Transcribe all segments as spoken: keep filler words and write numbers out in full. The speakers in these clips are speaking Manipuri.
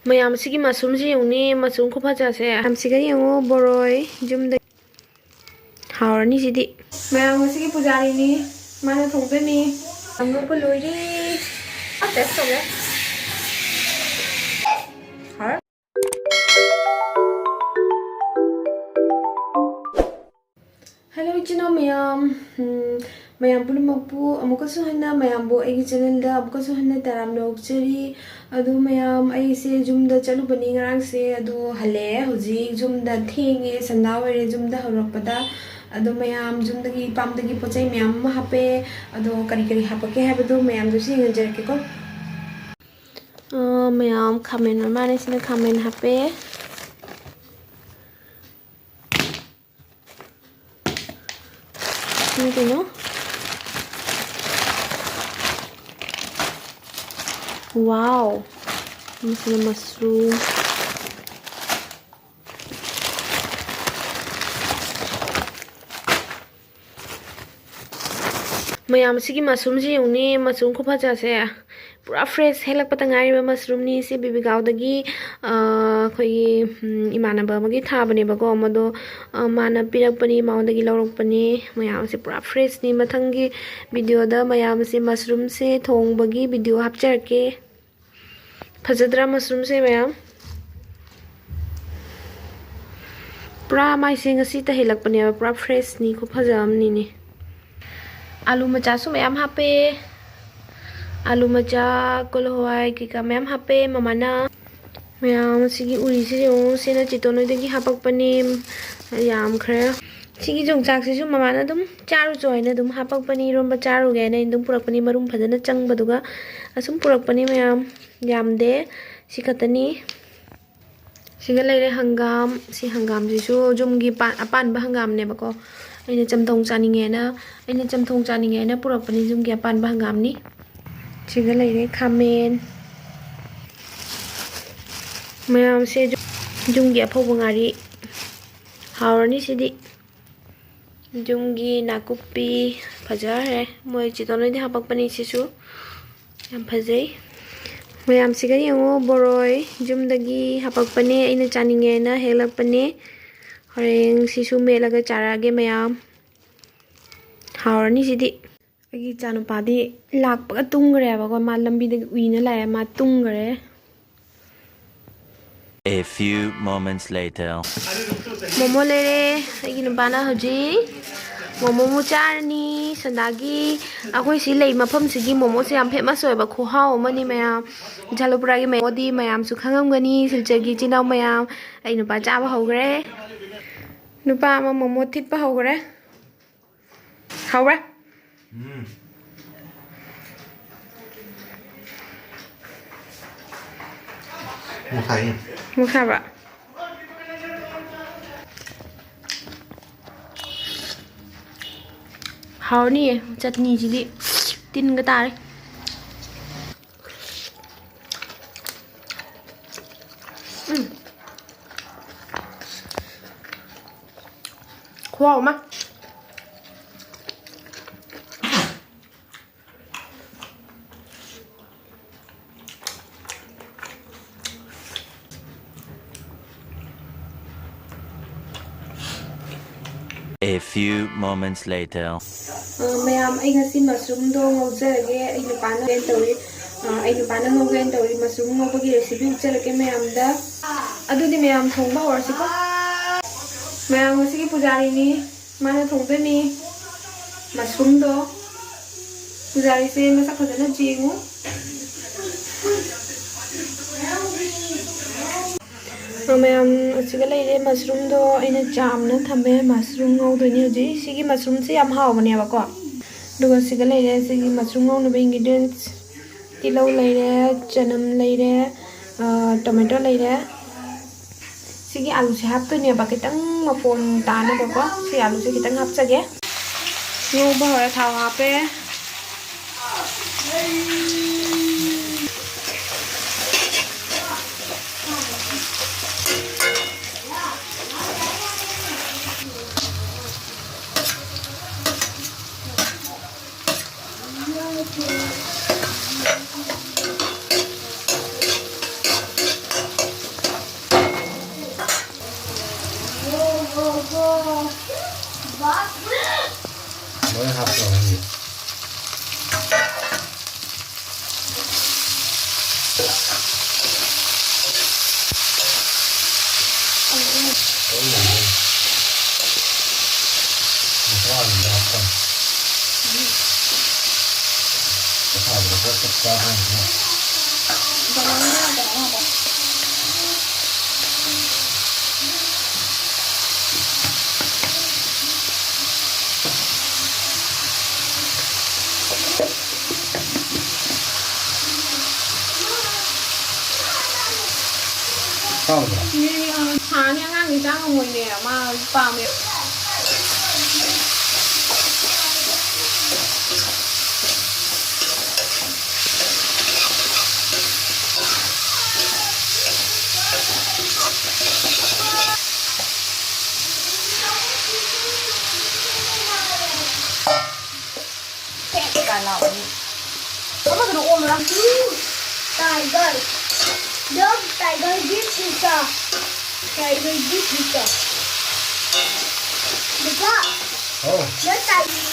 ꯃꯌꯥꯝ, ꯁꯤꯒꯤ ꯃꯁꯔꯨꯝꯁꯤ ꯌꯦꯡꯉꯨꯅꯦ, ꯃꯁꯔꯨꯝ ꯈꯨꯐꯖꯁꯦ꯫ ꯃꯌꯥꯝꯁꯤꯒ ꯌꯦꯡꯉꯨ, ꯕꯣꯔꯣꯏ, ꯌꯨꯝꯗ ꯍꯥꯎꯔꯅꯤ ꯁꯤꯗꯤ꯫ ꯃꯌꯥꯝ, ꯉꯁꯤꯒꯤ ꯄꯨꯖꯥꯔꯤꯅꯤ, ꯃꯥꯅ ꯊꯣꯡꯗꯣꯏꯅꯤ꯫ ꯊꯣꯡꯗꯣꯛꯄ ꯂꯣꯏꯔꯦ꯫ ꯑ, ꯇꯦꯁ ꯇꯧꯒꯦ꯫ ꯍꯥꯎꯔꯦ꯫ ꯍꯜꯂꯣ ꯏꯆꯤꯟ ꯏꯅꯥꯎ ꯃꯌꯥꯝ, ꯎꯝ, ꯃꯌꯥꯝ ꯄꯨꯝꯅꯃꯛꯄꯨ ꯑꯃꯨꯛꯀꯁꯨ ꯍꯟꯅ, ꯃꯌꯥꯝꯕꯨ ꯑꯩꯒꯤ ꯆꯦꯅꯦꯜꯗ ꯑꯃꯨꯛꯀꯁꯨ ꯍꯟꯅ ꯇꯔꯥꯝꯅ ꯑꯣꯛꯆꯔꯤ꯫ ꯑꯗꯨ ꯃꯌꯥꯝ, ꯑꯩꯁꯦ ꯌꯨꯝꯗ ꯆꯠꯂꯨꯕꯅꯤ ꯉꯔꯥꯡꯁꯦ, ꯑꯗꯨ ꯍꯜꯂꯛꯑꯦ꯫ ꯍꯧꯖꯤꯛ ꯌꯨꯝꯗ ꯊꯦꯡꯉꯦ, ꯁꯟꯗꯥ ꯑꯣꯏꯔꯦ ꯌꯨꯝꯗ ꯍꯧꯔꯛꯄꯗ꯫ ꯑꯗꯣ ꯃꯌꯥꯝ, ꯌꯨꯝꯗꯒꯤ ꯄꯥꯝꯗꯒꯤ ꯄꯣꯠ ꯆꯩ ꯃꯌꯥꯝ ꯑꯃ ꯍꯥꯞꯄꯦ꯫ ꯑꯗꯣ ꯀꯔꯤ ꯀꯔꯤ ꯍꯥꯞꯄꯛꯀꯦ ꯍꯥꯏꯕꯗꯣ ꯃꯌꯥꯝꯗꯁꯨ ꯌꯦꯡꯍꯟꯖꯔꯛꯀꯦꯀꯣ꯫ ꯑ, ꯃꯌꯥꯝ, ꯈꯥꯃꯦꯟ ꯑꯣꯏ ꯃꯥꯜꯂꯦ, ꯁꯤꯅ ꯈꯥꯃꯦꯟ ꯍꯥꯞꯄꯦ꯫ ꯁꯤꯅ ꯀꯩꯅꯣ? ꯋꯥꯎ! ꯃꯁꯤꯅ ꯃꯁꯔꯨꯝ꯫ ꯃꯌꯥꯝ, ꯑꯁꯤꯒꯤ ꯃꯁꯔꯨꯝꯁꯤ ꯌꯦꯡꯉꯨꯅꯦ, ꯃꯁꯔꯨꯝ ꯈꯨꯐꯖꯁꯦ꯫ ꯄꯨꯔꯥ ꯐ꯭ꯔꯦꯁ ꯍꯦꯛꯂꯛꯄꯇ ꯉꯥꯏꯔꯤꯕ ꯃꯁꯔꯨꯝꯅꯤ꯫ ꯁꯤ ꯕꯤꯕꯤꯒꯥꯎꯗꯒꯤ, ꯑ, ꯑꯩꯈꯣꯏꯒꯤ, ꯎꯝ, ꯏꯃꯥꯟꯅꯕ ꯑꯃꯒꯤ ꯊꯥꯕꯅꯦꯕꯀꯣ꯫ ꯃꯗꯣ, ꯑ, ꯃꯥꯅ ꯄꯤꯔꯛꯄꯅꯤ, ꯃꯉꯣꯟꯗꯒꯤ ꯂꯧꯔꯛꯄꯅꯤ꯫ ꯃꯌꯥꯝꯁꯦ ꯄꯨꯔꯥ ꯐ꯭ꯔꯦꯁꯅꯤ꯫ ꯃꯊꯪꯒꯤ ꯚꯤꯗꯤꯑꯣꯗ ꯃꯌꯥꯝꯁꯦ ꯃꯁꯔꯨꯝꯁꯦ ꯊꯣꯡꯕꯒꯤ ꯚꯤꯗꯤꯑꯣ ꯍꯥꯞꯆꯔꯛꯀꯦ꯫ ꯐꯖꯗ꯭ꯔꯥ ꯃꯁꯔꯨꯝꯁꯦ ꯃꯌꯥꯝ? ꯄꯨꯔꯥ ꯃꯥꯏꯁꯦ ꯉꯁꯤ ꯇꯥꯍꯜꯂꯛꯄꯅꯦꯕ, ꯄꯨꯔꯥ ꯐ꯭ꯔꯦꯁꯅꯤ, ꯈꯨꯐꯖ ꯑꯃꯅꯤꯅꯦ꯫ ꯑꯥꯂꯨ ꯃꯆꯥꯁꯨ ꯃꯌꯥꯝ ꯍꯥꯞꯄꯦ꯫ ꯑꯥꯂꯨ ꯃꯆꯥ, ꯀꯣꯂꯤ ꯍꯋꯥꯏ ꯀꯩꯀꯥ ꯃꯌꯥꯝ ꯍꯥꯞꯄꯦ ꯃꯃꯥꯅ꯫ ꯃꯌꯥꯝ, ꯑꯁꯤꯒꯤ ꯎꯔꯤꯁꯤ ꯌꯦꯡꯉꯨ, ꯁꯤꯅ ꯆꯤꯇꯣꯟ ꯍꯣꯏꯗꯒꯤ ꯍꯥꯄꯛꯄꯅꯦ꯫ ꯌꯥꯝꯈ꯭ꯔꯦ꯫ ꯁꯤꯒꯤ ꯌꯣꯡꯆꯥꯛꯁꯤꯁꯨ ꯃꯃꯥꯅ ꯑꯗꯨꯝ ꯆꯥꯔꯨꯆꯣ ꯍꯥꯏꯅ ꯑꯗꯨꯝ ꯍꯥꯄꯛꯄꯅꯤ, ꯏꯔꯣꯟꯕ ꯆꯥꯔꯨꯒꯦ ꯍꯥꯏꯅ ꯑꯩꯅ ꯑꯗꯨꯝ ꯄꯨꯔꯛꯄꯅꯤ, ꯃꯔꯨꯝ ꯐꯖꯅ ꯆꯪꯕꯗꯨꯒ꯫ ꯑꯁꯨꯝ ꯄꯨꯔꯛꯄꯅꯤ ꯃꯌꯥꯝ, ꯌꯥꯝꯗꯦ, ꯁꯤ ꯈꯛꯇꯅꯤ꯫ ꯁꯤꯒ ꯂꯩꯔꯦ ꯍꯪꯒꯥꯝ꯫ ꯁꯤ ꯍꯪꯒꯥꯝꯁꯤꯁꯨ ꯌꯨꯝꯒꯤ ꯄꯥꯟ-, ꯑꯄꯥꯟꯕ ꯍꯪꯒꯥꯝꯅꯦꯕꯀꯣ꯫ ꯑꯩꯅ ꯆꯝꯊꯣꯡ ꯆꯥꯅꯤꯡꯉꯦꯅ, ꯑꯩꯅ ꯆꯝꯊꯣꯡ ꯆꯥꯅꯤꯡꯉꯦꯅ ꯄꯨꯔꯛꯄꯅꯤ ꯌꯨꯝꯒꯤ ꯑꯄꯥꯟꯕ ꯍꯪꯒꯥꯝꯅꯤ꯫ ꯁꯤꯒ ꯂꯩꯔꯦ ꯈꯥꯃꯦꯟ꯫ ꯃꯌꯥꯝꯁꯦ ꯌꯨꯝꯒꯤ ꯑꯐꯧꯕ ꯉꯥꯔꯤ꯫ ꯍꯥꯎꯔꯅꯤ ꯁꯤꯗꯤ꯫ ꯌꯨꯝꯒꯤ ꯅꯥꯀꯨꯞꯄꯤ ꯐꯖꯈ꯭ꯔꯦ꯫ ꯃꯣꯏ ꯆꯤꯇꯣꯟ ꯍꯣꯏꯗꯤ ꯍꯥꯄꯛꯄꯅꯤ ꯁꯤꯁꯨ꯫ ꯌꯥꯝ ꯐꯖꯩ꯫ ꯃꯌꯥꯝꯁꯤꯒ ꯌꯦꯡꯉꯣ, ꯕꯣꯔꯣꯏ ꯌꯨꯝꯗꯒꯤ ꯍꯥꯄꯛꯄꯅꯦ, ꯑꯩꯅ ꯆꯥꯅꯤꯡꯉꯦꯅ ꯍꯦꯛꯂꯛꯄꯅꯦ꯫ ꯍꯣꯔꯦꯟ ꯁꯤꯁꯨ ꯃꯦꯠꯂꯒ ꯆꯥꯔꯛꯑꯒꯦ ꯃꯌꯥꯝ꯫ ꯍꯥꯎꯔꯅꯤ ꯁꯤꯗꯤ꯫ ꯑꯩꯒꯤ ꯏꯆꯥꯅꯨꯄꯥꯗꯤ ꯂꯥꯛꯄꯒ ꯇꯨꯝꯈ꯭ꯔꯦꯕꯀꯣ, ꯃꯥ ꯂꯝꯕꯤꯗꯒꯤ ꯎꯏꯅ ꯂꯥꯛꯑꯦ, ꯃꯥ ꯇꯨꯝꯈ꯭ꯔꯦ꯫ A few moments later. Momo ꯂꯩꯔꯦ꯫ ꯑꯩꯒꯤ ꯅꯨꯄꯥꯅ ꯍꯧꯖꯤꯛ ꯃꯣꯃꯣ ꯑꯃꯨꯛ ꯆꯥꯔꯅꯤ꯫ ꯁꯟꯗꯥꯒꯤ ꯑꯩꯈꯣꯏ ꯁꯤ ꯂꯩ ꯃꯐꯝꯁꯤꯒꯤ ꯃꯣꯃꯣꯁꯦ ꯌꯥꯝ ꯐꯦꯃꯁ ꯑꯣꯏꯕ ꯈꯨꯍꯥꯎ ꯑꯃꯅꯤ ꯃꯌꯥꯝ꯫ ꯖꯥꯂꯨꯄꯨꯔꯥꯒꯤ ꯃꯣꯃꯣꯗꯤ ꯃꯌꯥꯝꯁꯨ ꯈꯪꯉꯝꯒꯅꯤ꯫ ꯁꯤꯜꯆꯔꯒꯤ ꯏꯆꯤꯟ ꯏꯅꯥꯎ ꯃꯌꯥꯝ, ꯑꯩ ꯅꯨꯄꯥ ꯆꯥꯕ ꯍꯧꯈ꯭ꯔꯦ꯫ ꯅꯨꯄꯥ ꯑꯃ ꯃꯣꯃꯣ ꯊꯤꯠꯄ ꯍꯧꯈ꯭ꯔꯦ꯫ ꯍꯧꯔꯦ꯫ ꯎꯝ꯫ ꯃꯨꯛ ꯁꯥꯏꯌꯦ꯫ ꯃꯨꯛ ꯁꯥꯕ꯭ꯔꯥ? ꯍꯥꯎꯅꯤꯌꯦ ꯆꯠꯅꯤꯁꯤꯗꯤ꯫ ꯇꯤꯟꯒ ꯇꯥꯔꯦ꯫ ꯎꯝ꯫ ꯈꯨꯍꯥꯎ ꯑꯃ꯫ A few moments later. ꯑ, ꯃꯌꯥꯝ, ꯑꯩ ꯉꯁꯤ ꯃꯁꯔꯨꯝꯗꯣ ꯉꯧꯖꯔꯒꯦ꯫ ꯑꯩ ꯅꯨꯄꯥꯅ ꯉꯧꯒꯦꯅ ꯇꯧꯔꯤ꯫ ꯑ, ꯑꯩ ꯅꯨꯄꯥꯅ ꯉꯧꯒꯦꯅ ꯇꯧꯔꯤ꯫ ꯃꯁꯔꯨꯝ ꯉꯧꯕꯒꯤ recipe ꯎꯠꯆꯔꯛꯀꯦ ꯃꯌꯥꯝꯗ꯫ ꯑꯗꯨꯗꯤ ꯃꯌꯥꯝ ꯊꯣꯡꯕ ꯍꯧꯔꯁꯤꯀꯣ꯫ ꯃꯌꯥꯝ, ꯉꯁꯤꯒꯤ ꯄꯨꯖꯥꯔꯤꯅꯤ꯫ ꯃꯥꯅ ꯊꯣꯡꯗꯣꯏꯅꯤ꯫ ꯃꯁꯔꯨꯝꯗꯣ꯫ ꯄꯨꯖꯥꯔꯤꯁꯦ ꯃꯁꯛ ꯐꯖꯅ ꯌꯦꯡꯉꯨ꯫ ꯑ, ꯃꯌꯥꯝ, ꯑꯁꯤꯒ ꯂꯩꯔꯦ, ꯃꯁꯔꯨꯝꯗꯣ ꯑꯩꯅ ꯆꯥꯝꯅ ꯊꯝꯃꯦ꯫ ꯃꯁꯔꯨꯝ ꯉꯧꯗꯣꯏꯅꯤ ꯍꯧꯖꯤꯛ꯫ ꯁꯤꯒꯤ ꯃꯁꯔꯨꯝꯁꯦ ꯌꯥꯝ ꯍꯥꯎꯕꯅꯦꯕꯀꯣ꯫ ꯑꯗꯨꯒ ꯁꯤꯒ ꯂꯩꯔꯦ ꯁꯤꯒꯤ ꯃꯁꯔꯨꯝ ꯉꯧꯅꯕ ingredients꯫ ꯇꯤꯜꯍꯧ ꯂꯩꯔꯦ, ꯆꯅꯝ ꯂꯩꯔꯦ, ꯑ, tomato ꯂꯩꯔꯦ꯫ ꯁꯤꯒꯤ ꯑꯂꯨꯁꯦ ꯍꯥꯞꯇꯣꯏꯅꯦꯕ, ꯈꯤꯇꯪ ꯃꯐꯣꯟ ꯇꯥꯅꯕꯀꯣ꯫ ꯁꯤ ꯑꯂꯨꯁꯦ ꯈꯤꯇꯪ ꯍꯥꯞꯆꯒꯦ꯫ ꯉꯧꯕ ꯍꯧꯔꯦ, ꯊꯥꯎ ꯍꯥꯞꯄꯦ꯫ ꯂꯣꯏ ꯍꯥꯞꯄꯣ ꯅꯪꯒꯤ꯫ ꯍꯥꯎꯕ꯭ꯔꯥ? ꯁꯥꯅꯤ ꯑꯉꯥꯡꯗꯤ ꯆꯥ ꯉꯝꯃꯣꯏꯅꯦ, ꯃꯥ ꯄꯥꯝꯃꯦ꯫ ꯀꯥꯏ ꯂꯥꯎꯕꯅꯤ꯫ ꯑꯃꯗꯨꯅ ꯑꯣꯝꯕ꯭ꯔꯥ? Tiger. Look, tiger give pizza. Tiger give pizza. Pizza. Oh. The tiger.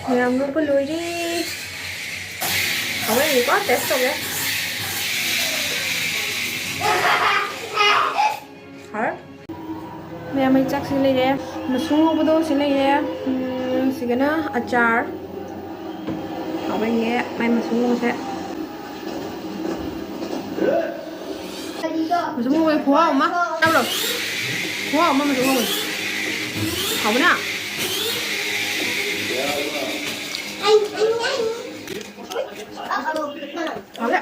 ꯃꯌꯥꯝ ꯂꯣꯛꯄ ꯂꯣꯏꯔꯦ꯫ ꯍꯥꯎꯔꯦ, ꯑꯃꯨꯛꯀ taste ꯇꯧꯒꯦ꯫ ꯍꯥꯎꯔꯦ꯫ ꯃꯌꯥꯝ, ꯑꯩ ꯆꯥꯛꯁꯤ ꯂꯩꯔꯦ꯫ ꯃꯁꯔꯨꯝ ꯉꯧꯕꯗꯣ ꯁꯤ ꯂꯩꯔꯦ꯫ ꯎꯝ, ꯁꯤꯒꯅ ꯑꯆꯥꯔ꯫ ꯍꯥꯎꯕꯅꯦ ꯃꯥꯏ ꯃꯁꯔꯨꯝ ꯉꯧꯕꯁꯦ꯫ ꯃꯁꯔꯨꯝ ꯉꯧꯕ ꯈꯨꯍꯥꯎ ꯑꯃ꯫ ꯆꯥꯕ꯭ꯔꯣ? ꯈꯨꯍꯥꯎ ꯑꯃ ꯃꯁꯔꯨꯝ ꯉꯧꯕ꯫ ꯍꯥꯎꯕꯅꯦ꯫ ꯍꯥꯎꯔꯦ꯫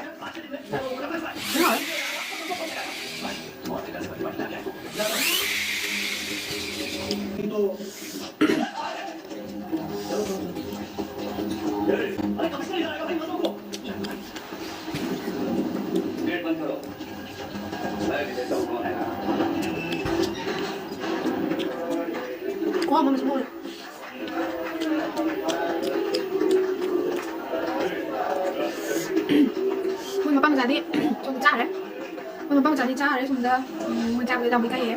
ꯃꯣꯏ ꯃꯄꯥ ꯃꯆꯥꯗꯤ ꯁꯣꯝꯗ ꯆꯥꯈ꯭ꯔꯦ꯫ ꯃꯣꯏ ꯃꯄꯥ ꯃꯆꯥꯗꯤ ꯆꯥꯈ꯭ꯔꯦ ꯁꯣꯝꯗ꯫ ꯎꯝ, ꯃꯣꯏ ꯆꯥꯕꯗ ꯌꯥꯝ ꯏꯀꯥꯏꯌꯦ꯫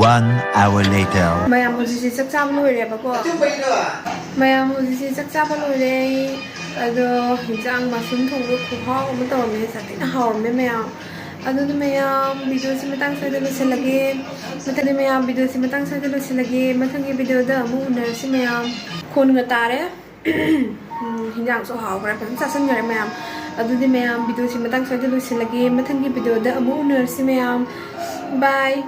One hour later. ꯃꯌꯥꯝ ꯍꯧꯖꯤꯛꯁꯦ ꯆꯥꯛ ꯆꯥꯕ ꯂꯣꯏꯔꯦꯕꯀꯣ꯫ ꯃꯌꯥꯝ ꯍꯧꯖꯤꯛꯁꯦ ꯆꯥꯛ ꯆꯥꯕ ꯂꯣꯏꯔꯦ꯫ ꯑꯗꯣ ꯍꯤꯟꯖꯥꯡ ꯃꯁꯔꯨꯝ ꯊꯣꯡꯕ ꯈꯨꯍꯥꯎ ꯑꯃ ꯇꯧꯔꯝꯃꯦ, ꯁꯥꯊꯤꯅ ꯍꯥꯎꯔꯝꯃꯦ ꯃꯌꯥꯝ꯫ ꯑꯗꯨꯅ ꯃꯌꯥꯝ, ꯚꯤꯗꯤꯑꯣꯁꯤ ꯃꯇꯥꯡ ꯁ꯭ꯋꯥꯏꯗ ꯂꯣꯏꯁꯤꯜꯂꯒꯦ꯫ ꯃꯊꯪꯗꯤ ꯃꯌꯥꯝ, ꯚꯤꯗꯤꯑꯣꯁꯤ ꯃꯇꯥꯡ ꯁ꯭ꯋꯥꯏꯗ ꯂꯣꯏꯁꯤꯜꯂꯒꯦ꯫ ꯃꯊꯪꯒꯤ ꯚꯤꯗꯤꯑꯣꯗ ꯑꯃꯨꯛ ꯎꯅꯔꯁꯤ ꯃꯌꯥꯝ꯫ ꯈꯣꯟꯒ ꯇꯥꯔꯦ꯫ ꯎꯝ, ꯍꯤꯟꯖꯥꯡꯁꯨ ꯍꯥꯎꯈ꯭ꯔꯦ, ꯐꯖꯅ ꯆꯥꯁꯤꯟꯈ꯭ꯔꯦ ꯃꯌꯥꯝ꯫ ꯑꯗꯨꯗꯤ ꯃꯌꯥꯝ, ꯚꯤꯗꯤꯑꯣꯁꯤ ꯃꯇꯥꯡ ꯁ꯭ꯋꯥꯏꯗ ꯂꯣꯏꯁꯤꯜꯂꯒꯦ꯫ ꯃꯊꯪꯒꯤ ꯚꯤꯗꯤꯑꯣꯗ ꯑꯃꯨꯛ ꯎꯅꯔꯁꯤ ꯃꯌꯥꯝ꯫ ꯕꯥꯏ꯫